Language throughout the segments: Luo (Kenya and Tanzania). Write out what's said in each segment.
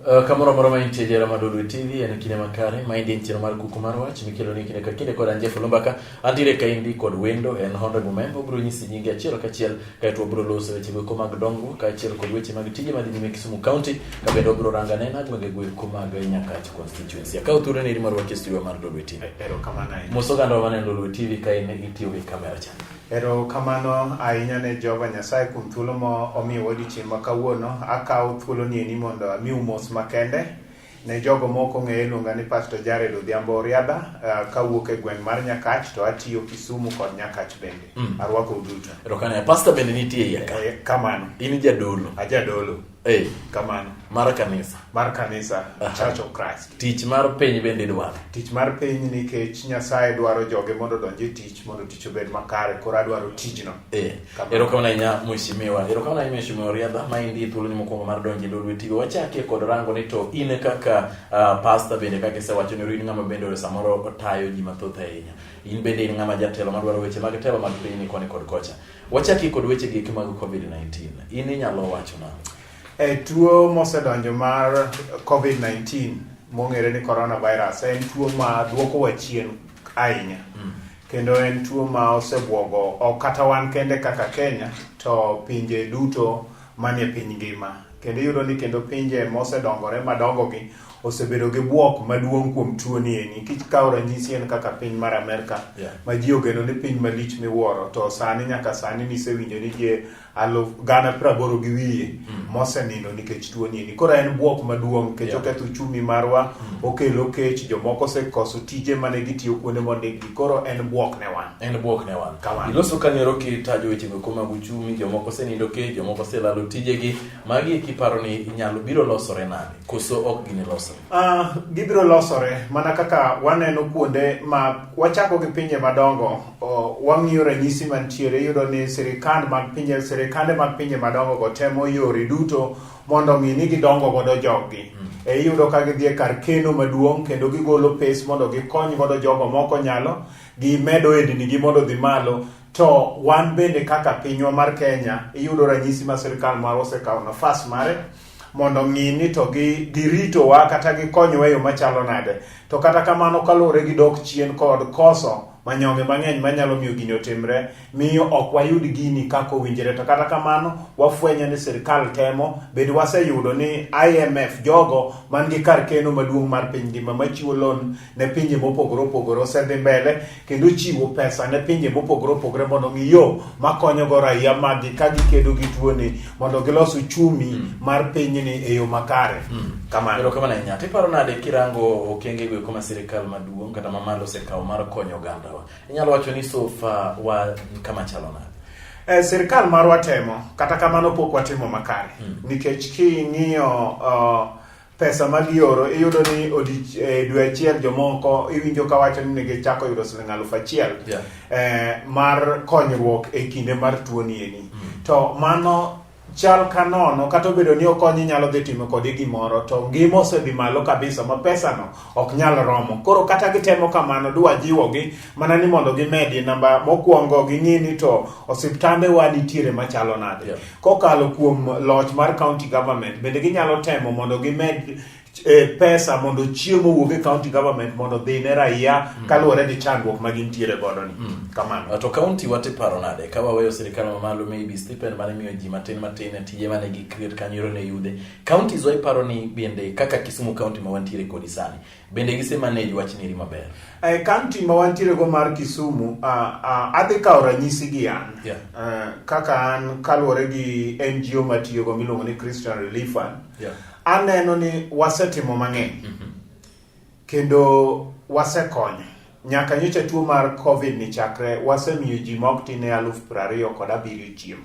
Kamoro amora ma intie jera mar Lolwe TV en kinde makare ma endi en chenro mar kuku mar wach mikelo ni kinde ka kinde kod an Jeff Olumbaka antiere kaendi kod wendo en Honorable Member obiro nyisi nyinge achiel kachiel kaeto wabiro loso weche goeko mag dongruok kaachiel kod weche mag tije madhi nyime Kisumu County ka bende wabiro rango anena gwenge goeko mag Nyakach constituency. Akawo thuolo ni mar wach e studio mar Lolwe TV. Erokamano ahinya. Mos oganda wa maneno Lolwe TV ka in itiyo gi kamera cha. Erokamano ahinya ne Jehova Nyasaye kuom thuolo ma omiyowa odiechieng' ma kawuono. Akawo thuolo ni eni mondo amiu mos makende ne jogo ma ok ong'eya iluonga ni Pastor Jared Odhiambo Oriadha kawuok e gweng' mar Nyakach to atiyo Kisumu kod Nyakach bende. Arwakou duto. Erokamano. Pastor bende nitie iye ka. Kamano. In jadolo. Ajadolo. Kamano. Mar kanisa. Mar kanisa, Church of Christ. Tich mar piny bende idwaro. Tich mar piny nikech Nyasaye dwaro joge mondo odonj e tich mondo tich obed makare, koro adwaro tijno. Kamano. Erokamano ahinya mheshimiwa. Erokamano ahinya mheshimiwa Oriadha, ma endi thuoloni mokwongo mar donjo e Lolwe TV. Wachakie kod rango ni to in kaka pastor bende kaka isewacho ni in ng'ama bende samoro tayo ji mathoth ahinya. In bende in ng'ama jatelo madwaro weche mag telo mag pinyni koni kod kocha. Wachakie kod weche gi eki mag COVID-19. In inyalo wacho nang'o? E tuo mosedonjo mar COVID-19 mong'ere ni coronavirus en tuo ma duokowa chien ahinya. Kendo en tuo ma osebwogo ok kata wan kende kaka Kenya to pinje duto manie piny ngima. Kendo iyudo ni kendo pinje mosedongore madongo gi osebedo gi bwok maduong' kuom tuo ni eni. Kikawo ranyisi en kaka piny mar Amerka ma ji ogeno ni piny malich miwuoro to sani nyaka sani nisewinjo ni ji aluf gana praboro gi wiye mosenindo nikech tuo ni eni. Koro en bwok maduong' nikech oketho uchumi marwa, okelo kech, jomoko osekoso tije mane gitiyo kuonde mondikgi. Koro en bwok ne wan. En bwok ne wan. Kamano. Iloso kanyo kitajo weche go mag uchumi, jomoko osenindo kech, jomoko oselalo tijegi. Magi eki iparo ni inyalo biro losore nade? Koso ok gini losore? Gibiro losore mana kaka waneno kuonde ma wachako gi pinje madongo. Wang'iyo ranyisi mantiere, iyudo ni sirikande mag pinje madongo go temo yore duto mondo ong'i ni gidongo godo joggi. Iyudo ka gidhi e kar keno maduong' kendo gigolo pes mondo gikony godo jogo moko nyalo, gimedo ohendni gi mondo odhi malo. To wan bende kaka pinywa mar Kenya, iyudo ranyisi ma sirikal marwa osekawo nafas mare mondo ong'i ni to giritowa kata gikonyowa e yo machalo nade. To kata kamano kaluwore gi dok chien kod koso manyonge mang'eny manyalo miyo gini otimre, miyo ok wayud gini kaka owinjore. To kata kamano wafwenyo ni sirikal temo, bende waseyudo ni IMF jogo man gi kar keno maduong' mar piny ngima machiwo loan ne pinje mopogore opogore osedhi mbele kendo chiwo pesa ne pinje mopogore opogore mondo ong'i yo makonyogo raia maggi ka gikedo gi tuoni mondo gilos uchumi mar pinyni e yo makare. Kamano. Erokamano ahinya. To iparo nade kirango okenge go eko ma sirikal maduong' kata mamalo osekawo mar konyo ogandawa? Inyalo wacho ni so far wa kama chalo nade? Sirikal marwa temo, kata kamano pok watimo makare. Nikech king'iyo pesa ma gioro iyudo ni dwe achiel jomoko iwinjo ka wacho ni ne gichako yudo siling 1000 mar konyruok e kinde mar tuo ni eni. To mano chal ka nono, kata obedo ni okonyi nyalo dhi timo kode gimoro, to ngima osedhi malo kabisa ma pesano ok nyal romo. Koro kata gitemo kamano, dwa jiwogi mana ni mondo gimedi namba mokwongo ging'i ni to osiptande wa nitiere machalo nade. Kokalo kuom loch mar county government, bende ginyalo temo mondo gimed pesa mondo chiemo owuog e county government mondo odhi ne raia kaluwore gi chandruok ma gintiere godo ni. Kamano. To county wa tiparo nade ka waweyo sirikal mamalo maybe stipend mane miyo ji matin matin e tije mane gi create kanyo ne yudhe. Counties wa iparo ni bende kaka Kisumu county ma wantiere kodi sani bende gise manage wach niri maber? County ma wantiere go mar Kisumu, adhi kawo ranyisi gi an. Kaka an kaluwore gi NGO matiyogo miluongo ni Christian Relief Fund. Aneno ni wasetimo mang'eny. Kendo wasekonyo. Nyaka nyocha tuo mar COVID ni chakre, wasemiyo ji ma ok tin ne aluf piero ariyo kod abiriyo chiemo.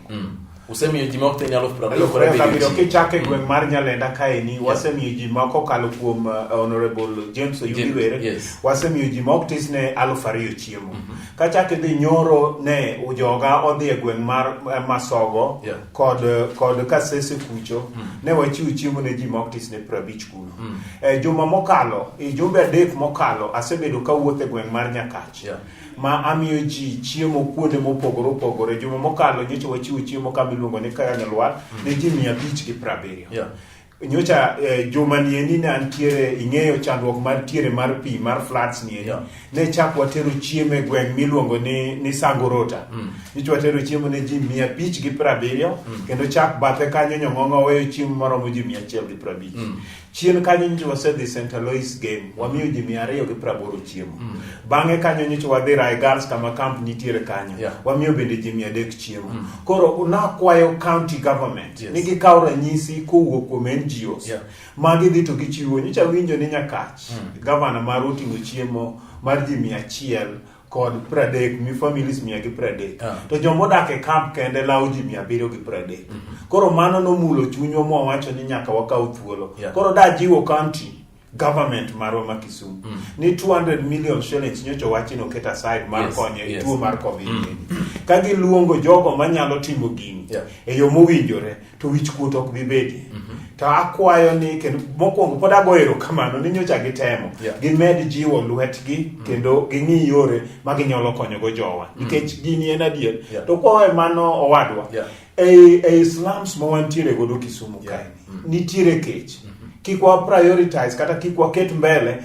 Usemiyo ji ma ok tin ne aluf piero ariyo kod abiriyo chiemo. Kichako e gweng' mar Nyalenda kaeni, wasemiyo ji ma kokalo kuom Honorable James Oyugi Were, wasemiyo ji ma ok tis ne aluf ariyo chiemo. Kachako idhi nyoro ne joga odhi e gweng' mar Masogo kod Kasese kucho, ne wachiwo chiemo ne ji ma ok tis ne 50 kuno. Juma mokalo, e jumbe 3 mokalo, asebedo kawuotho e gweng' mar Nyakach. Ma amiyo ji chiemo kuonde mopogore opogore. Juma mokalo nyocha wachiwo chiemo kama iluongo ni Kanyalwar ne ji mia abich gi piero abiriyo. Nyocha juma nieni ne antiere ing'eyo chandruok mantiere mar pi mar floods nieni. Ne chak watero chiemo e gweng' miluongo ni Sangorota. Nyocha watero chiemo ne ji 570 kendo chak bathe kanyo Nyong'ong'o waweyo chiemo maromo ji 150. Chien kanyo nyocha wasedhi St. Alois Game, wamiyo ji 280 chiemo. Bang'e kanyo nyocha wadhi Rai Girls kama camp nitiere kanyo. Wamiyo bende ji 300 chiemo. Koro nakwayo county government ni gikaw ranyisi kowuok kuom NGOs. Ma gidhi to gichiwo. Nyocha winjo ni Nyakach, gavana marwa oting'o chiemo mar ji 130 mi families 130. To joma odak e camp kende lawo ji 730. Koro mano nomulo chunywa mwawacho ni nyaka wakaw thuolo. Koro dajiwo county government marwa ma Kisumu ni 200 million shillings nyocha owachi ni oket aside mar konyo e tuo mar COVID. Ka giluongo jogo manyalo timo gini e yo mowinjore to wich kuot ok bi bedie. To akwayo ni kendo mokwongo pod agoyo erokamano ni nyocha gitemo gimed jiwo lwetgi kendo ging'i yore ma ginyalo konyogo jowa nikech gini en adier. To kwawe mano owadwa ei slums ma wantiere godo Kisumu kae nitiere kech. Kik wa prioritize kata kik waket mbele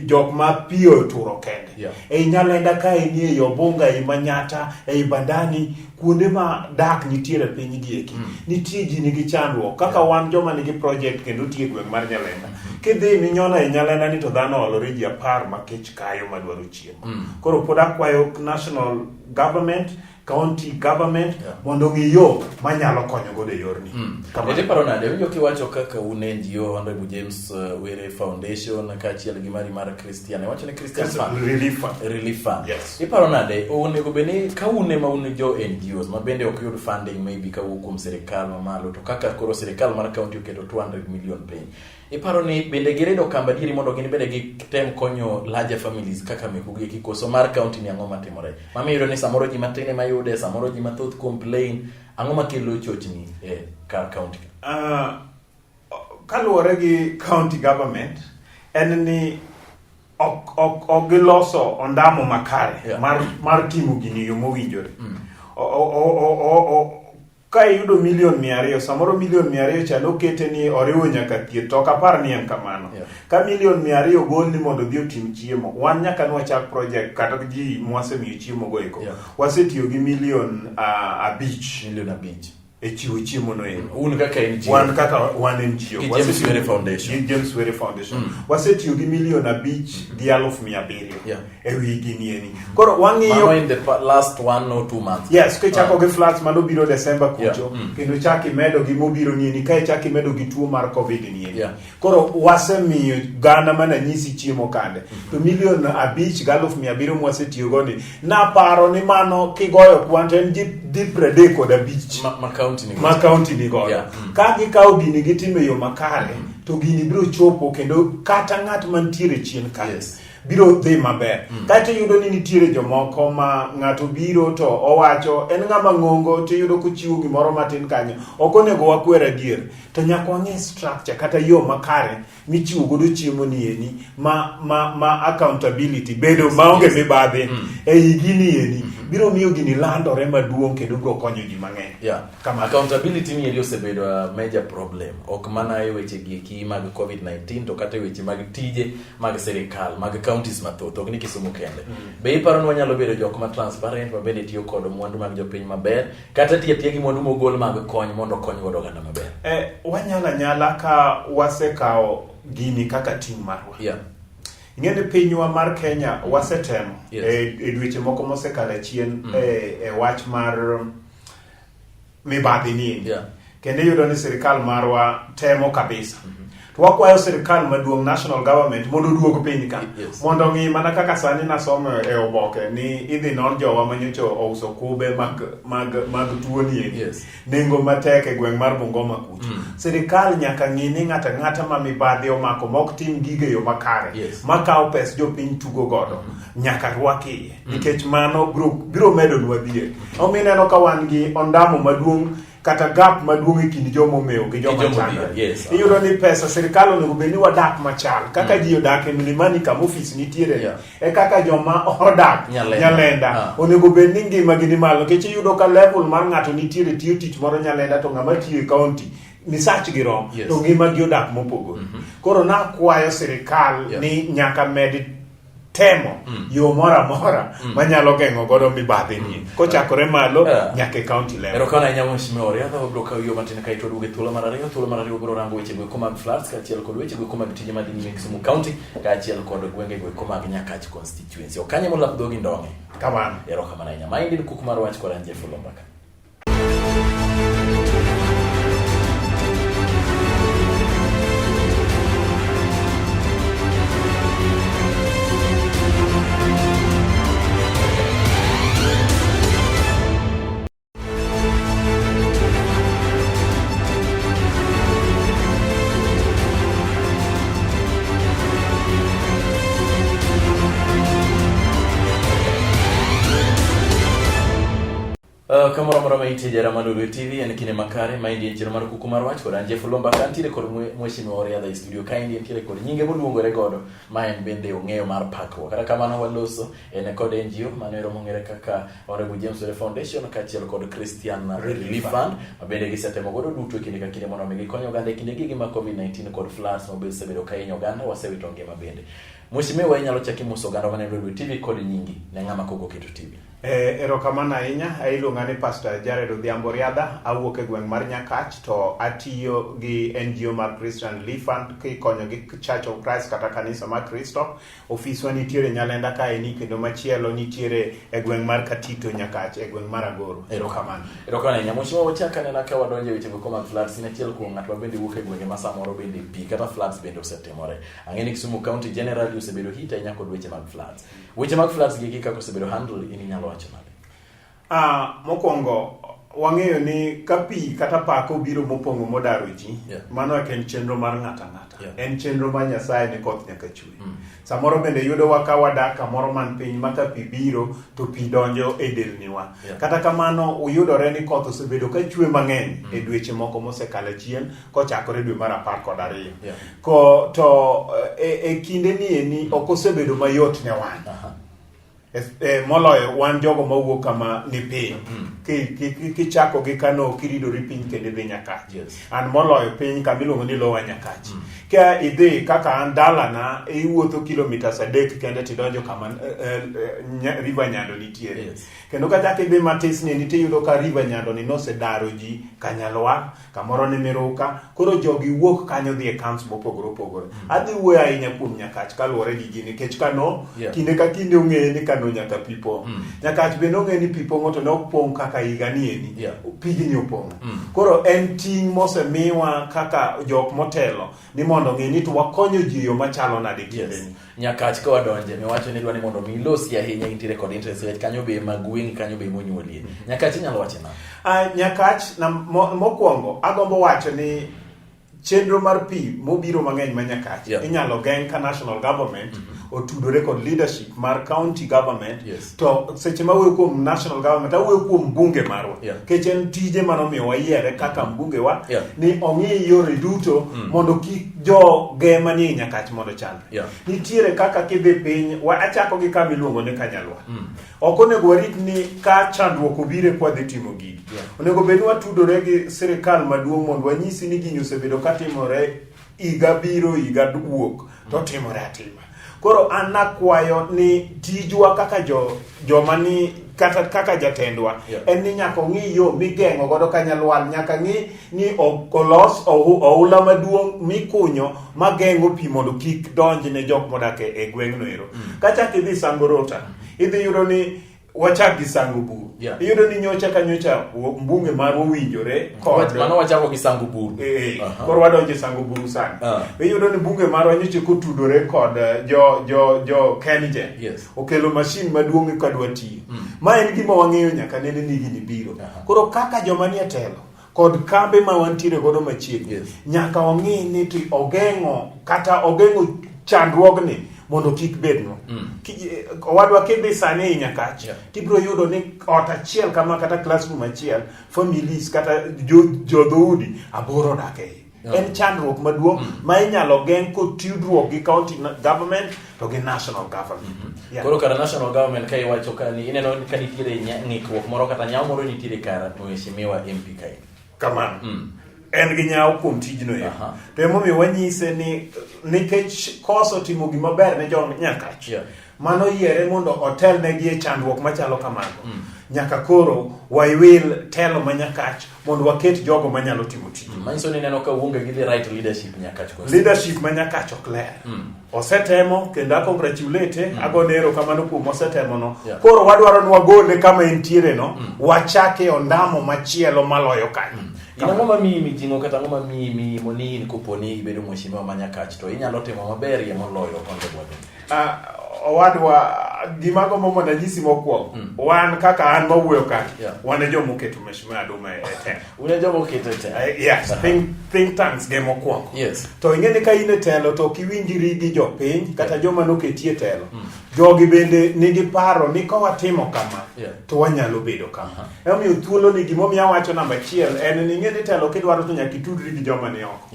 jok ma pi oturo kende. Ei Nyalenda kae ni ei Obunga, ei Manyata, ei Bandani, kuonde ma dak nitiere piny gi eki. Nitie ji nigi chandruok kaka wan joma nigi project kendo tiyo e gweng' mar Nyalenda. Kidhi minyona e Nyalenda ni to dhano olore ji 10 ma kech kayo madwaro chiemo. Koro pod akwayo national government, county government mondo ong'i yo manyalo konyo godo e yorni. Kamano. Ete paro nade winjo kiwacho kaka un NGO Honorable James Were Foundation kaachiel gi mari mar Christian. Iwacho ni Christian Fund. Relief Fund. Relief Fund. Yes. Iparo nade onego bed ni ka un ema un jo NGOs ma bende ok yud funding maybe kawuok kuom sirikal mamalo to kaka koro sirikal mar county oketo 200 million piny. Iparo ni bende girido kamba adieri mondo gin bende gitem konyo larger families kaka mekugi eki koso mar county ni ang'o matimore? Mamiyo iyudo ni samoro ji matin ema yude, samoro ji mathoth complain. Ang'o makelo chochni e kar county? Kaluwore gi county government en ni ok giloso ondamo makare mar timo gini e yo mowinjore. Ka iyudo milion 200, samoro milion 200 cha nokete ni oriwo nyaka thieth, to ok apar ni en kamano. Ka milion 200 ogol ni mondo odhi otim chiemo, wan nyaka nwachak project kata ji mwasemiyo chiemo go eko. Wasetiyo gi milion 5. Milion 5. E chiwo chiemo no ero. Un kaka NGO. Wan kaka wan NGO. Gi James Were Foundation. Gi James Were Foundation. Wasetiyo gi milion 5 gi 700,000. E wi gini eni. Koro wang'iyo Mano in the last 1 or 2 months. Yes, kichako gi floods manobiro December kucho, kendo chak imedo gi mobiro ni eni, kae chak imedo gi tuo mar COVID ni eni. Koro wasemiyo gana mana nyisi chiemo kande. To milion 5 gi 700,000 mwasetiyo go ni, naparo ni mano kigoyo kwan to en ji di 35. Ma county ni Ma county ni godo. Ka gikawo gini gitimo e yo makare, to gini biro chopo kendo kata ng'at mantiere chien ka. Biro dhi maber. Kaeto iyudo ni nitiere jomoko ma ng'ato biro to owacho en ng'ama ng'ongo to iyudo kochiwo gimoro matin kanyo. Ok onego wakwer adier. To nyaka wang'e structure kata yo makare michiwo godo chiemo ni eni ma accountability bedo maonge mibadhi ei gini eni biro miyo gini landore maduong' kendo biro konyo ji mang'eny. Kamano. Accountability ni eri osebedo a major problem. Ok mana e weche gi eki mag COVID-19 to kata e weche mag tije mag sirikal mag counties mathoth, ok ni Kisumu kende. Be iparo ni wanyalo bedo jok ma transparent ma bende tiyo kod mwandu mag jopiny maber kata tiyo atiya gi mwandu mogol mag kony mondo okony godo oganda maber? Wanyalo anyala ka wasekawo gini kaka ting' marwa. Ing'e ni pinywa mar Kenya wasetemo e dweche moko mosekalo achien e wach mar mibadhi ni. Kendo iyudo ni sirikal marwa temo kabisa. To wakwayo sirikal maduong' national government mondo oduog piny ka. Mondo ong'i mana kaka sani nasomo e oboke ni idhi non jowa manyocha ouso kube mag tuo ni eri. Nengo matek e gweng' mar Bungoma kucho. Sirikal nyaka ng'i ni ng'ato ang'ata ma mibadhi omako ma ok tim gigo e yo makare, makawo pes jopiny tugo godo, nyaka rwak iye. Nikech mano biro medonwa dhier. Omiyo ineno ka wan gi ondamo maduong' kata gap maduong' e kind joma omewo gi joma Gi joma chandore. odhier, yes. Iyudo ni pesa sirikal onego bed ni wadak machal. Kaka ji odak e Mlimani kama ofis nitiere, e kaka joma odak Nyalenda. Nyalenda. Onego bed ni ngima gi ni malo. Nikech iyudo ka level mar ng'ato nitiere tiyo tich moro Nyalenda to ng'ama tiyo e county Misach gi rom Yes. to ngimagi odak mopogore. Koro nakwayo sirikal ni nyaka med temo yo moro amora manyalo geng'o godo mibadhi ni kochakore malo nyaka e county level. Erokamano ahinya Mheshimiwa Oriadha, wabiro kawo yo matin kaeto waduogo e thuolo mar ariyo. Thuolo mar ariyo wabiro rango weche goeko mag floods kaachiel kod weche goeko mag tije madhi nyime e Kisumu County kaachiel kod gwenge goeko mag Nyakach constituency. Okanye molap dhogi ndong'e. Kamano. Erokamano ahinya. Maendi en kuku mar wach kod an Jeff Olombaka. Kamoro amora ma intie jara mar Lolwe TV en kinde makare ma endi en chenro mar kuku mar wach kod an Jeff Olomba ka antiere kod mheshimiwa Oriadha e studio ka endi entiere kod nyinge moluongore godo ma en bende ong'eyo mar pakruok. Kata kamano waloso en kod NGO mano ero mong'ere kaka Honorable James Were Foundation kaachiel kod Christian Relief Fund ma bende gisetemo godo duto e kinde ka kinde mondo mi gikony oganda e kinde gigi mag COVID-19 kod floods ma osebedo ka hinyo oganda wasewito ngima bende. Mheshimiwa inyalo chaki moso oganda maneno Lolwe TV kod nyingi ne ng'ama kok oketo TV. Erokamano ahinya. Iluonga ni Pastor Jared Odhiambo Riadha. Awuok e gweng' mar Nyakach to atiyo gi NGO mar Christian Relief Fund kikonyo gi Church of Christ kata kanisa mar Kristo. Ofiswa nitiere Nyalenda kaeni kendo machielo nitiere e gweng' mar Katito Nyakach e gweng' mar Agoro. Erokamano. Erokamano ahinya. Mheshimiwa wachak anena ka wadonjo e weche go mag floods. In achiel kuom ng'at ma bende wuok e gwenge ma samoro bende pi kata floods bende osetimore. Ang'e ni Kisumu County generally osebedo hit ahinya kod weche mag floods. Weche mag floods gi kaka osebedo handle in inyalo wacho nade? Mokwongo wang'eyo ni ka pi kata paka obiro mopong'o modaro ji, mano ok en chenro mar ng'ato ang'ata. En chenro mar Nyasaye ni koth nyaka chwe. Samoro bende yudowa ka wadak kamoro man piny ma ka pi biro to pi donjo e delniwa. Kata kamano uyudore ni koth osebedo ka chwe mang'eny e dweche moko mosekalo chien kochakore dwe mar 12. Ko to e kinde ni eni ok osebedo mayot ne wan. Moloyo wan jogo mawuok kama ni piny. Kichako gi Kano kiridori piny kendo idhi Nyakach. An moloyo piny kama iluongo ni Lower Nyakach. Ka idhi kaka an dalana iwuotho kilomitas 3 kende tidonjo kama River Nyando nitiere. Kendo kachak idhi matis ni tiyudo ka River Nyando ni nosedaro ji Kanyalwa, kamoro ni Miruka. Koro jogi wuok kanyo dhi e camps mopogore opogore. Adhi wuoyo ahinya kuom Nyakach kaluwore gi gini nikech Kano kinde ka kinde ong'eye ni Kano nyaka pi pong'. Nyakach bende ong'eye ni pi pong'o to ne ok pong' kaka higa ni eni. Pigni opong'o. Koro en ting' mosemiwa kaka jok motelo ni mondo ong'e ni to wakonyo ji e yo machalo nade kinde ni. Nyakach ka wadonje miwacho ni idwa ni mondo mi ilosi ahinya intiere kod interest nikech kanyo be ma gweng'i kanyo be monyuolie. Nyakach inyalo wacho nang'o? Nyakach na mokwongo agombo wacho ni chenro mar pi mobiro mang'eny ma Nyakach inyalo geng' ka national government otudore kod leadership mar county government. To seche ma awuoyo kuom national government awuoyo kuom bunge marwa nikech en tije manomiyo wayiere kaka mbungewa ni ong'i yore duto mondo kik joge manie Nyakach mondo chandre. Nitiere kaka kidhi piny, achako gi kama iluongo ni Kanyalwa. Ok onego warit ni ka chandruok obiro eka wadhi timo gigi. Onego bed ni watudore gi sirikal maduong' mondo wanyisi ni gini osebedo katimore higa biro higa wuok to timore atima. Koro an nakwayo ni tijwa kaka joma ni kata kaka jatendwa en ni nyaka ong'i yo migeng'o godo Kanyalwal, nyaka ng'i ni olos oula maduong' mikunyo mageng'o pi mondo kik donj ne jok modak e gweng'no ero. Kachak idhi Sangorota, idhi yudo ni wachak gi Sango Buru. Iyudo ni nyocha ka nyocha mbunge marwa owinjore kod Mano wachako gi Sango Buru. Koro wadonjo e Sango Buru sani. Iyudo ni bunge marwa nyocha kotudore kod jo Kengen. Okelo mashin maduong' ka dwa tiyo. Ma en gima wang'eyo nyaka nene ni gini biro. Koro kaka joma nie telo kod kambe ma wantiere godo machiegni, nyaka wang'i ni to ogeng'o kata ogeng'o chandruogni mondo kik bednwa. Owadwa kidhi sani ei Nyakach, tibiro yudo ni ot achiel kama kata classroom achiel, families kata jodhoudi 8 odak e iye. En chandruok maduong' ma inyalo geng' kotudruok gi county government to gi national government. Koro kar national government ka iwacho ka ni ineno ka nitiere ng'ikruok moro kata nyawo moro nitiere kar mheshimiwa MP kae. Kamano. En gi nyawo kuom tijno ero. To emomiyo wanyise ni nikech koso timo gima ber ne jo Nyakach, mano yiere mondo otelnegi e chandruok machalo kamago. Nyaka koro waiwil telo ma Nyakach mondo waket jogo manyalo timo tijno. Manyiso ni ineno ka uonge gi the right leadership Nyakach koso? Leadership ma Nyakach ok ler. Osetemo kendo a congratulate, agone erokamano kuom osetemono. Koro wadwaro ni wagole kama entiere no, wachake ondamo machielo maloyo kanyo. In ang'o mamiyi mijing'o kata ang'o mamiyi miyimo ni in kopo ni ibedo mheshimiwa ma Nyakach to inyalo timo maberie moloyo Honorable Adungu? Owadwa, gima agombo mondo anyisi mokwongo, wan kaka an mawuoyo ka, wan e joma oketo Mheshimiwa Aduma e telo. Un e joma oketo e telo. Yes, think tanks ge mokwongo. To ing'e ni ka in e telo to ok iwinjri gi jopiny kata joma noketi e telo. Jogi bende nigi paro ni ka watimo kama to wanyalo bedo kama. Emomiyo thuolo ni gimomiyo awacho namba achiel en ni ing'e ni telo kidwaro to nyaka itudri gi joma ni oko.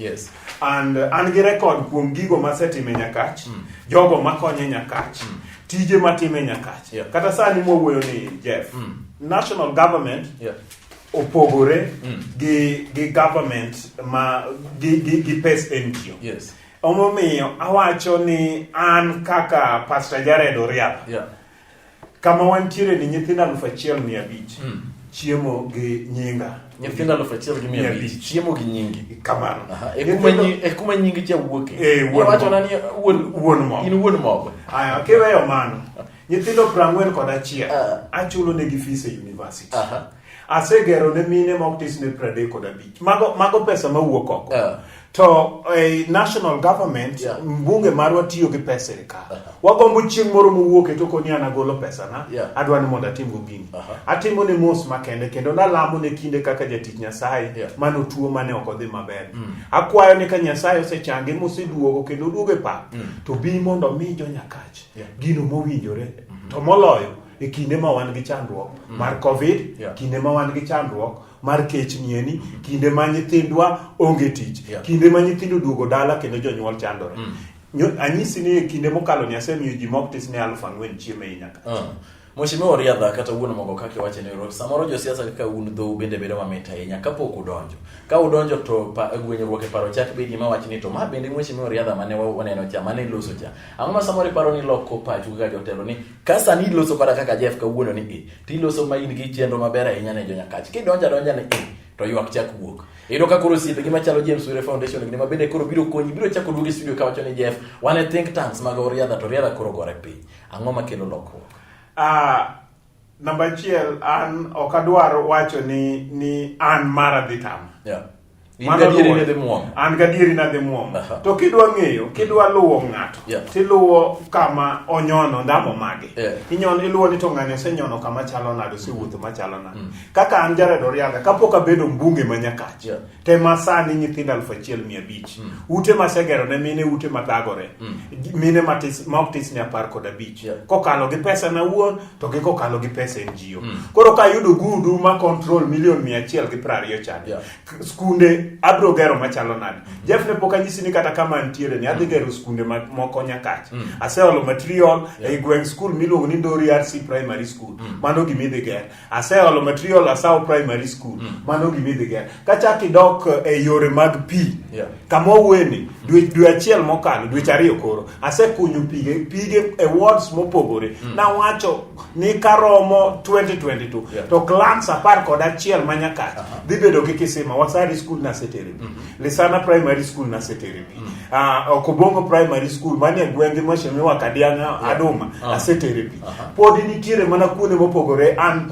And an gi record kuom gigo masetimo e Nyakach, jogo makonyo e Nyakach, tije matimo e Nyakach. Kata sani mwawuoyo ni Jeff, national government opogore gi government ma gi pes NGO. Omomiyo awacho ni an kaka Pastor Jared Oriadha, kama wantiere ni nyithindo 1500 chiemo gi nyinga. Nyithindo aluf achiel gi mia Mia abich abich. chiemo gi nyingi. Kamano. Aha, Nyithindo e kuma nyingi cha wuoke. Wuon Iwachona mogo. ni wuon mogo. In wuon mogo. Aya, kiweyo mano, nyithindo 41 achulo negi fees e university. Asegero ne mine ma ok tis ne 35. Mago pesa mawuok oko. To national government, mbunge marwa tiyo gi pesa sirikal. Wagombo chieng' moro mowuok e toko ni an agolo pesana, adwa ni mondo atimgo gini. Atimo ne mos makende kendo nalamo ne kinde kaka jatich Nyasaye mano tuo mane ok odhi maber. Akwayo ni ka Nyasaye osechange moseduogo kendo oduogo e pap, to bi mondo mi jo Nyakach gino mowinjore. To moloyo e kinde ma wan gi chandruok mar COVID, kinde ma wan gi chandruok mar kech nieni, kinde ma nyithindwa onge tich, kinde ma nyithindo duogo dala kendo jonyuol chandore. Anyisi ni e kinde mokalo ni asemiyo ji mok tis ne 4,000 chiemo ei Nyakach. Mheshimiwa Oriadha, kata wuon mogo kaka iwache ni samoro josiasa kaka un dhou bende bedo mamit ahinya kapok udonjo. Ka udonjo to gwenyruok e paro chak bedie ma wach ni to ma bende Mheshimiwa Oriadha mane waneno cha, mane iloso cha. Ang'o ma samoro iparo ni loko pachu kaka jotelo ni ka sani iloso kata kaka Jeff kawuono ni e, to iloso ma in gi chenro maber ahinya ne jo Nyakach. Kidonjo adonja ni e, to ywak chak wuok. Iyudo ka koro osiepegi machalo James Were Foundation gini ma bende koro biro konyi, biro chako duogi e studio kawacho ni Jeff, wan e think tanks mag Oriadha to Oriadha koro gore piny. Ang'o makelo lokruok? Namba achiel, an ok adwar wacho ni an mara dhi tama. In Mano gadieri luwo. ni dhi muomo. An gadieri nadhi muomo. To kidwa ng'eyo, kidwa luwo ng'ato, tiluwo kama onyono ndamo mage. Iluwo ni to ng'ani osenyono kama chalo nade, osewuotho machalo nade. Kaka an Jared Oriadha, kapok abedo mbunge ma Nyakach, tema sani nyithindo 1500. Ute masegero ne mine, ute mathagore. Mine matis, ma ok tis ne 15. Kokalo gi pesa na wuon, to gi kokalo gi pesa NGO. Koro ka ayudo gudu ma control milion mia achiel gi prariyo chande. Skunde abro gero machalo nade? Jeff ne pok anyisi ni kata kama antiere ni adhi gero skunde moko Nyakach. Aseolo material e gweng' school miluongo ni Ndori RC Primary School. Mano gima idhi ger. Aseolo material Asao Primary School. Mano gima idhi ger. Kachak idok e yore mag pi, kama wawuoyeni, dwe achiel mokalo, dweche ariyo koro, asekunyo pige e wards mopogore. Nawacho ni karomo 2022 to clans 11 ma Nyakach dhi bedo gi kisima. Wasari School nasetere pi, Lisana Primary School nasetere pi, Okobongo Primary School manie gwenge Mheshimiwa Kadianga Aduma asetere pi. Podi nitiere mana kuonde mopogore an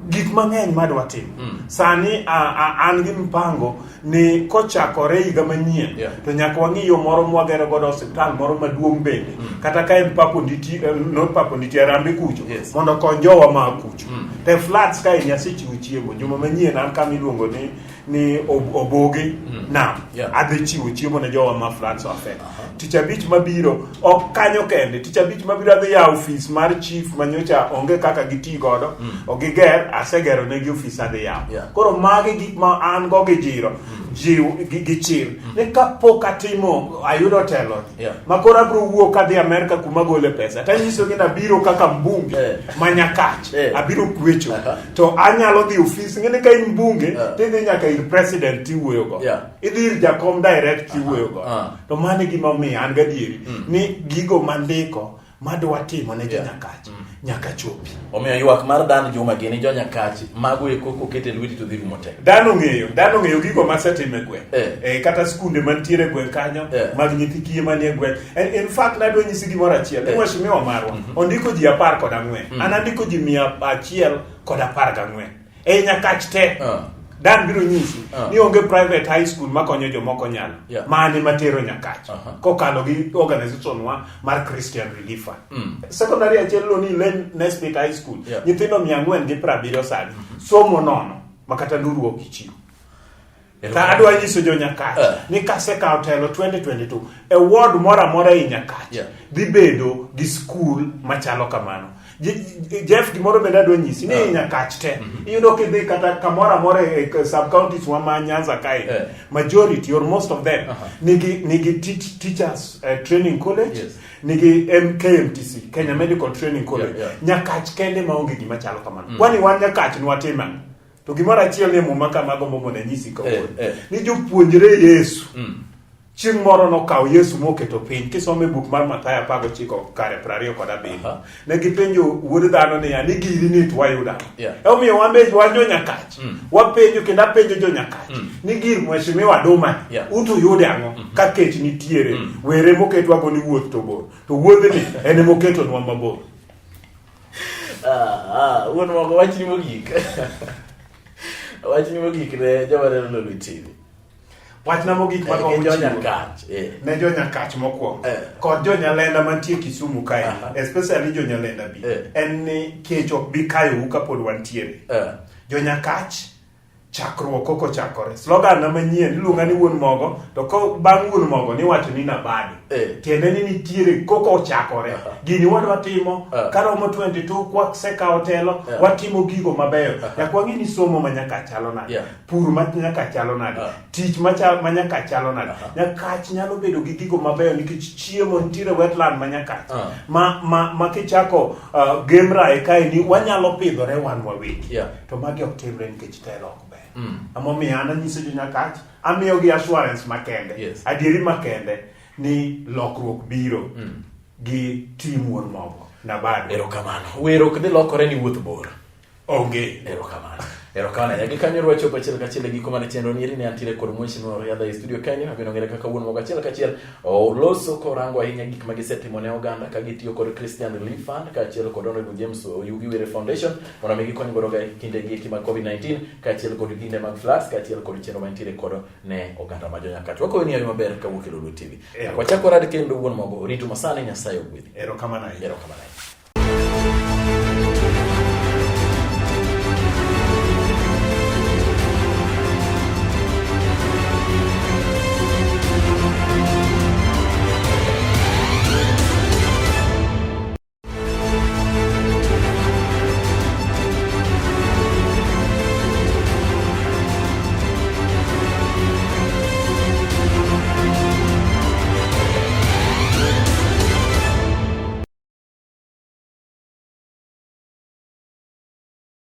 gik mang'eny madwa timo. Sani an gi mpango ni kochakore higa manyien to nyaka wang'i yo moro mwagero godo osiptal moro maduong' bende. Kata ka en Papo Nditi, not Papo Nditi, Harambee kucho, mondo okony jowa ma kucho. Te flats ka en asechiwo chiemo, juma manyien an kama iluongo ni Oboge Nam. Adhi chiwo chiemo ne jowa ma flats affect. Tich abich mabiro, ok kanyo kende, tich abich mabiro adhi yawo ofis mar chief manyocha onge kaka giti godo, ok giger, asegero negi ofis adhi yawo. Koro magi gik ma an go gi jiro. Jiw gi chir ni kapok atimo ayudo telo ma koro abiro wuok kadhi Amerka kuma gole pesa tanyisogi ni abiro kaka mbunge ma Nyakach abiro kwecho to anyalo dhi ofis ng'eni ka in mbunge tidhi nyaka ir president tiwuoyogo idhi ir jakom direct tiwuoyogo to mano e gima omiyo an gadieri ni gigo mandiko madwa timo ne jo-Nyakach nyaka chopi. Omiyo ywak mar Dan Juma gini jo-Nyakach mago eko koket e lweti to dhi rumo te. Dan ong'eyo, Dan ong'eyo gigo masetimo e gweng'. Eh. Kata skunde mantiere e gweng' kanyo mag nyithi kiye manie gweng'. En, in fact nadwa nyisi gimoro achiel. Ni mheshimiwa marwa ondiko ji 14. An andiko ji 114. Ei Nyakach te. Dan biro nyisi ni onge private high school makonyo jomoko nyalo. Mane matero Nyakach. Kokalo gi organization wa mar Christian Relief Fund. Secondary achiel lo ni Len Nesbit High School. Nyithindo 470 sani. Somo nono makata nduru ok ichiw. Ta adwa nyiso jo Nyakach ni kasekawo telo 2022 e ward moro amora ei Nyakach dhi bedo gi skul machalo kamano. Jeff gimoro bende adwa nyisi ni ei Nyakach te iyudo kidhi kata kamoro amora e sub counties wa ma Nyanza kae majority or most of them nigi teachers training college nigi KMTC Kenya Medical Training College. Nyakach kende maonge gima chalo kamano. Kwani wan Nyakach nwatimo ang'o? To gimoro achiel ni Muma kama agombo mondo anyisi kawuono. Ni jopuonjre Yesu chieng' moro nokawo Yesu moketo piny. Kisomo e buk mar Mathayo 19 kare 27. Ne gipenjo wuod dhano niya, ni giri ni to wayudo ang'o? Emomiyo wan be wan jo Nyakach. Wapenjo kendo apenjo jo Nyakach ni gir mheshimiwa Duma ni uto yude ang'o ka kech nitiere. Were moketwago ni wuoth to bor. To wuodhni en emoketonwa mabor. Wuon mogo wachni mogik. Wachni mogik ne joma neno Lolwe TV. Wachna mogik ma gombo chiwo Jo-Nyakach, ne jo-Nyakach mokwongo kod jo-Nyalenda mantie Kisumu kae, especially jo-Nyalenda bi, en ni kech ok bi kayou kapod wantiere. Jo-Nyakach chakruok koko chakore. Slogan na manyien iluonga ni wuon mogo to ko bang' wuon mogo niwacho ni nabado. Tiende ni nitiere koko ochakore. Gini wadwa timo karomo 22 kwasekawo telo watimo gigo mabeyo. Nyaka wang'e ni somo ma nyaka chalo nade. Pur ma nyaka chalo nade. Tich ma nyaka chalo nade. Nyakach nyalo bedo gi gigo mabeyo nikech chiemo nitiere wetland ma Nyakach. Ma kichako Gemra e kae ni wanyalo pidhore wan wawegi. To magi ok timre nikech telo ok ber. Emomiyo an anyiso jo Nyakach, amiyogi assurance makende, adieri makende ni lokruok biro gi team wuon mogo Nabado. Erokamano. Wer ok dhi lokore ni wuoth bor. Onge. Erokamano. Erokamano ahinya. Gi kanyo wachopo achiel kachiel e giko mar chenro ni ne antiere kod mheshimiwa Riadha e studio kanyo, abiro ng'ere kaka wuon mogo achiel kachiel. Oloso korango ahinya gik ma gisetimo ne oganda ka gitiyo kod Christian Relief Fund kaachiel kod Honorable James Oyugi Were Foundation mondo mi gikony godo e kinde gi eki mag COVID-19 kaachiel kod kinde mag floods kaachiel kod chenro mantiere kod ne oganda ma jo-Nyakach. Wakoyo ni ayo maber kawuok e Lolwe TV. Wachak warad kendo wuon mogo. Ritu masani Nyasaye ogwedhi. Erokamano ahinya. Erokamano ahinya.